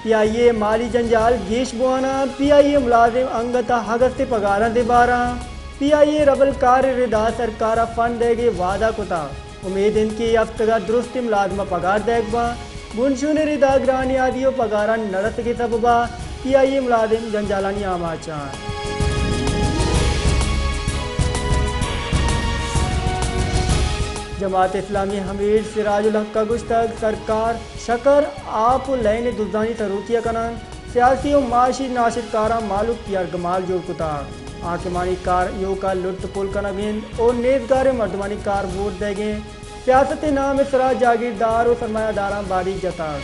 پی آئی اے مالی جنجال گیش بوان ءَ، پی آئی اے ملازم انگت ءَ اگست ءِ پگاراں دیمبار ءَ، پی آئی اے ربل کار ءِ ردا سرکار ءَ فنڈ دئیگ ءِ وعدہ کتگ۔ امید انت کہ اے ہفتگ ءَ درستیں ملازم ءَ پگار دئیگ باں۔ بنشون ءِ ردا گران نیادی ءُ پگاراں نہ رسگ ءِ سبب ءَ پی آئی اے ملازم جنجالانی آماچ انت۔ جماعت اسلامی ءِ امیر سراج الحق ءَ گوشتگ، سرکار شکر، آپ ءُ لین ءِ دزانی سروکی ءَ کن انت، سیاسی ءُ معاشی ناشرکاراں مھلوک ءِ ارگمال جوڑ کتگ، حاکمانی کار ایوک ءَ لٹ پول کنگ انت ءُ نیزگاریں مردمانی کار ووٹ دئیگ انت، سیاست ءِ نام ءِ سرا جاگیردار ءُ سرمایہ داراں باریگ جتگ۔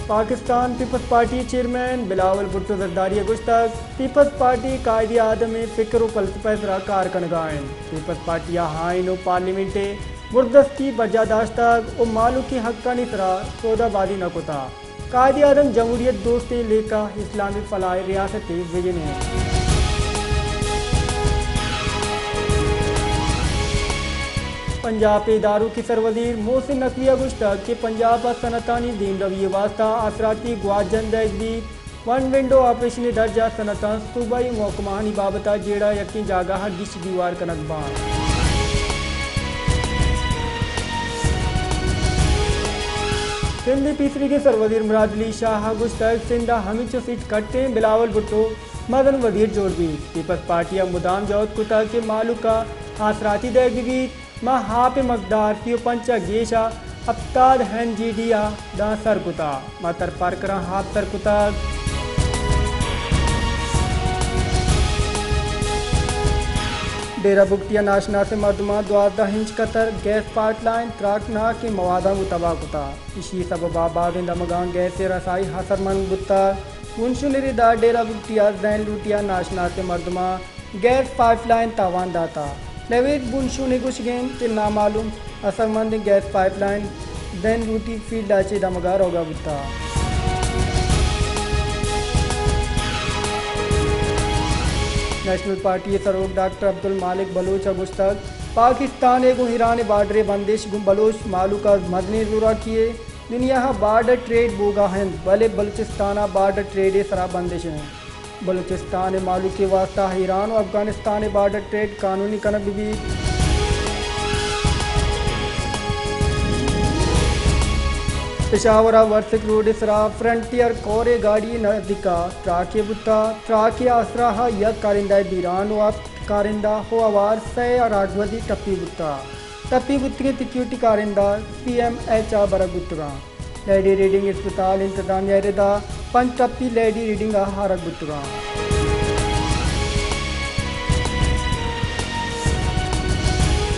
پاکستان پیپلز پارٹی ءِ چیئرمین بلاول بھٹو زرداری ءَ گوشتگ، پیپلز پارٹی قائد اعظم ءِ فکر ءُ فلسفہ ءِ سرا کار کنگ ءَ انت۔ پیپلز پارٹی ءَ آئین ءُ پارلیمنٹ ءِ مردستی برجاہ داشتگ ءُ مھلوک ءِ حقانی سرا سودا بازی نہ کتگ۔ قائد اعظم جمہوریت دوستیں لیکہ اسلامی فلاحی ریاست ءِ وژن انت۔ پنجاب ءِ ادارکی سروزیر محسن نقوی ءَ گوشتگ کہ پنجاب ءَ صنعتانی دیمروی ءِ واستہ آسراتی گوات جن دئیگ بیت، ون ونڈو آپریشن ءِ درج ءَ صنعتاں صوبائی محکمہانی بابت ءَ جیڑہ ءِ یکیں جاگہ ءَ گیش دیوار کنگ باں۔ سندھ ءِ پیسریگیں سروزیر مراد علی شاہ ءَ گوشتگ، سندھ ءَ ہمینچو سیٹ کٹ انت، بلاول بھٹو مزن وزیر جوڑ بیت۔ پیپلز پارٹی ءَ مدام جہد کتگ کہ مھلوک ءَ آسراتی دئیگ بہ بیت۔ ما آپ ءِ مقدار سی ءُ پنچ ءَ گیش ءَ ہپتاد این جی ڈی ءَ داں سر کتگ۔ ما ترپار کناں آپ سر کتگ۔ ڈیرہ بگٹی ءَ ناشناسیں مردماں دوازدہ انچ قطر گیس پائپ لائن تراکناکیں مواداں گوں تباہ کتگ۔ ایشی ءِ سبب ءَ بازیں دمگاں گیس ءِ رسائی اثرمند بوتگ۔ بنشون ءِ ردا ڈیرہ بگٹی ءَ زین لوٹی ءَ ناشناسیں مردماں گیس پائپ لائن تاوان داتگ۔ لیویز بنشون ءِ گوشگ انت کہ نامعلوم اثرمندیں گیس پائپ لائن زین لوٹی فیلڈ ءَ چہ دمگ ءَ روگ ءَ بوتگ۔ نیشنل پارٹی ءِ سروک ڈاکٹر عبدالمالک بلوچ ءَ گوشتگ، پاکستان ءِ گوں ایران ءِ بارڈر ءِ بندش گوں بلوچ مھلوک ءَ مزنیں زوراکی یے۔ دنیا ءَ بارڈر ٹریڈ بوگ ءَ انت، بلے بلوچستان ءَ بارڈر ٹریڈ ءِ سرا بندش انت۔ بلوچستان ءِ مھلوک ءِ واستہ ایران ءُ افغانستان ءِ بارڈر ٹریڈ قانونی کنگ بہ بیت۔ پشاور ءَ ورسک روڈ ءِ سرا فرنٹیئر کور ءِ گاڑی ءِ نزیک ءَ ٹرکے بوتگ۔ ٹرک ءِ آسراہ ءَ یک کارندہ ءِ بیران ءُ ہپت کارندہ ءُ ہوار سئے ءَ راگوزی ٹپی بوتگ۔ ٹپی بوتگیں سیکیورٹی کارندہ سی ایم ایچ ءَ برگ بوتگ انت۔ لیڈی ریڈنگ اسپتال انتظامیہ ءِ ردا پنچ ٹپی لیڈی ریڈنگ ءَ آرگ بوتگ انت۔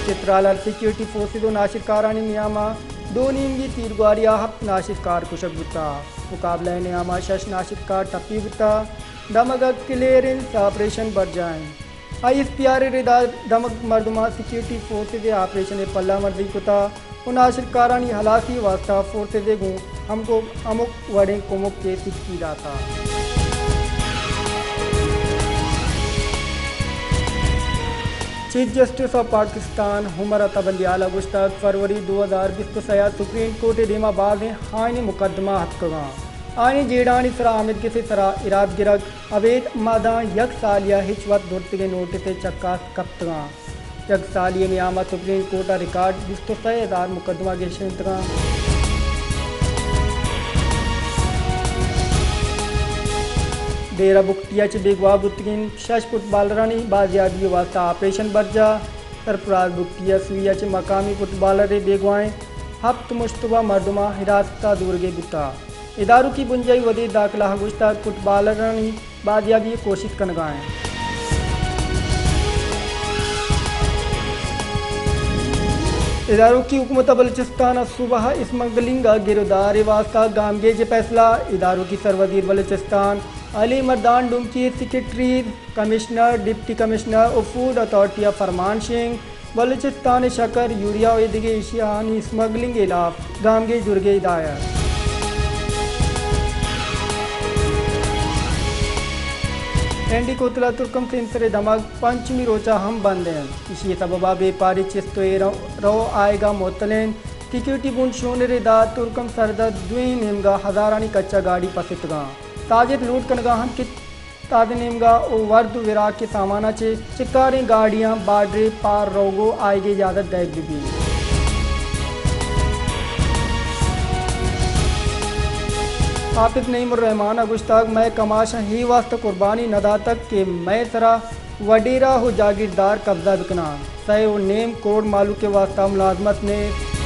چترال ءَ سیکیورٹی فورسز ءُ ناشرکارانی نیام ءَ دو نیمگی تیرگواری ءَ ہپت ناشرکار کشگ بوتگ۔ مقابلہ ءِ نیام ءَ شش ناشرکار ٹپی بوتگ۔ دمگ ءَ کلیئرنس آپریشن برجاہ انت۔ آئی ایس پی آر ءِ ردا دمگ مردماں سیکیورٹی فورسز ءِ آپریشن ءِ پلہ مرزی کتگ ءُ ناشرکارانی ہلاسی ءِ واستہ فورسز ءَ گوں ہمک، ہمک وڑیں کمک ءِ سکی داتگ۔ چیف جسٹس آف پاکستان عمر عطا بندیال ءَ گوشتگ، فروری دو ہزار بیست ءُ سئے ءَ سپریم کورٹ ءِ دیما بازیں آئینی مقدمہ اتکگ انت۔ آئینی جیڑھانی سرا آمیدگس ءِ سرا ایراد گرگ ابید مدام یک سالے ءَ ہچ وت زرتگیں نوٹس ءِ چکاس کپتگ انت۔ یک سالے ءِ نیام ءَ سپریم کورٹ ءَ ریکارڈ بیست ءُ سئے ہزار مقدمہ گیشینتگ انت۔ ڈیرہ بگٹی ءَ چہ بیگواہ بوتگیں شش فٹبالرانی بازیابی ءِ واستہ آپریشن برجاہ۔ سرفراز بگٹی ءِ سوئی ءَ چہ مقامی فٹبالر ءِ بیگواہیں ہپت مشتبہ مردماں حراست ءَ زورگ ءَ بوتگ۔ ادارکی بنجاہی وزیر داخلہ ءَ گوشتگ، فٹبالرانی بازیابی ءِ کوشست کنگ ءَ انت۔ ادارکی حکومت بلوچستان ءَ صوبہ ءَ اسمگلنگ ءِ گر ءُ دار ءِ واستہ گامگیج ءِ فیصلہ۔ ادارکی سروزیر Balochistan Ali Mardan Domki, secretaries, commissioner, deputy commissioner ءُ فوڈ اتھارٹی ءَ فرمان شنگ۔ بلوچستان ءَ شکر، یوریا ءُ ایدگہ اشیانی اسمگلنگ ءِ ہلاپ گامگیج زورگ ءِ ہدایت۔ این ڈی کوتل ءَ ترکم سیمسر ءِ دمگ پنچمی روچ ءَ ہم بند انت۔ ایشی ءِ سبب ءَ بیپاری چست ءُ ایر ءُ رو آیگ ءَ معطل انت۔ سیکورٹی بونڈ شونر ءِ داد ترکم سرحد ءِ دوئیں نیمگ ءَ ہزارانی کچ ءَ گاڑی پسیتگ انت۔ تاجر لوٹ کنگ ءَ انت کہ تازہ نیمگ ءَ ءُ ورد ءُ وراک ءِ سامان ءَ چہ شکاریں گاڑیاں بارڈر ءِ پار روگ ءُ آیگ ءِ اجازت دئیگ بہ بیت۔ حافظ نعیم الرحمان ءَ گوشتگ، مئے کماشاں اے واستہ قربانی نہ داتگ کہ مئے سرا وڈیرہ ءُ جاگیردار قبضہ بکناں۔ سئے ءُ نیم کروڑ مہلوک ءِ واستہ ملازمت نیست۔